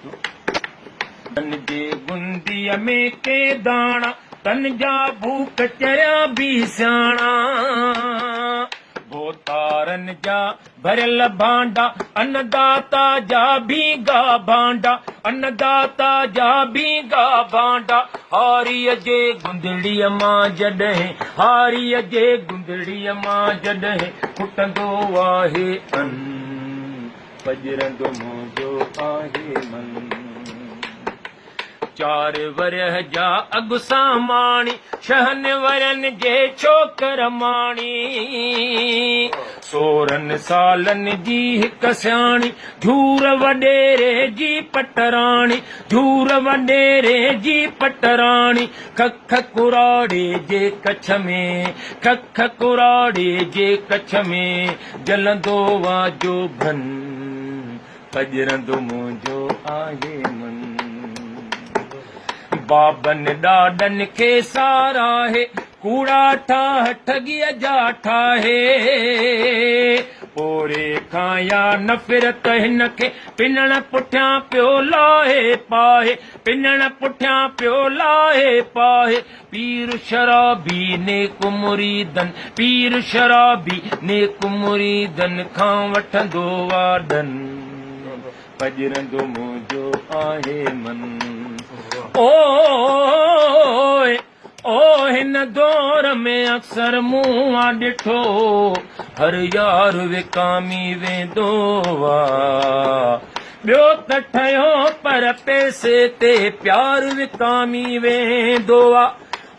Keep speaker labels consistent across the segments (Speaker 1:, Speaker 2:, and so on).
Speaker 1: ٿو. تن جي گنديء ۾ ڪي داڻا، تن جا ڀوڪ چريا به سياڻا. ڀوتارن جا ڀريل ڀانڊا، انّداتا جا ڀينگا ڀانڊا، انّداتا جا ڀينگا ڀانڊا. هاريء جي گندڙيء مان جڏهن، هاريء جي گندڙيء مان جڏهن ڦٽندو آهي ان، پڄرندو منهنجو آهي من. چار ورهيه جا اڳ ساماڻي، ڇهن ورهين جي ڇوڪر ماڻي. سورهن سالن جي هڪ سياڻي، جھور وڏيري جي پٽراڻي، جھور وڏيري جي پٽراڻي. کک ڪراڙي جي ڪڇ ۾، کک ڪراڙي جي ڪڇ ۾، جلندو آ جوڀن. پڄرندو منهنجو آهي من. بابن ڏاڏن کي ساراهي، ڪوڙا ٺاهه ٺڳيء جا ٺاهي. پوري کان يا نفرت هن کي، پنڻ پٺيان پيو لاهي پاهي، پنڻ پٺيان پيو لاهي پاهي. پير شرابي نيڪ مريدن، پير شرابي نيڪ مريدن کان وٺندو آ ڏن، پڄرندو منهنجو آهي من. اوء او هن دور ۾ اڪثر مون آ ڏٺو، هر يار وڪامي ويندو آ. ٻيو ته ٺهيو پر پئسي تي پيار وڪامي ويندو آ.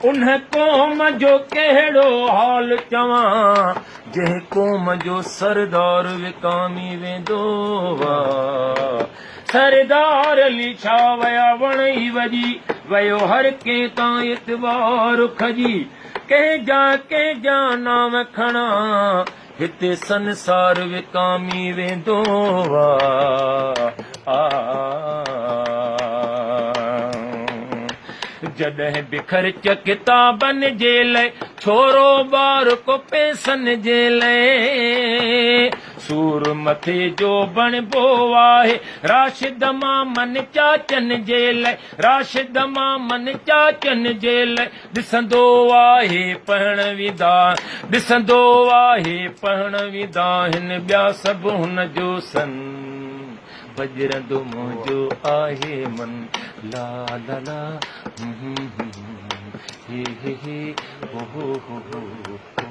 Speaker 1: ان قوم جو ڪهڙو حال چوان، جنهن قوم جو سردار وڪامي ويندو آ. سردار علي ڇا ويا وڻ ئي وڄي ويو هر ڪنهن تان اعتبار کڄي ڪنهن جا ڪنهن جا نانء کڻان هتي سنسار وڪامي ويندو آ. جڏهن به خرچ ڪتابن جي لئه، ڇورو ٻار ڪو پئسن جي لئه. سور مٿي جو بڻبو آهي، راشد مامن چاچن جي لئه، راشد مامن چاچن جي لئه. ڏسندو آهي پهڻ ويندا، ڏسندو آهي پهڻ ويندا هن ٻيا سڀ هن جو سن، پڄرندو منهنجو آهي من، لا لا لا هون هون هون هي هي هي هو هو هو هو.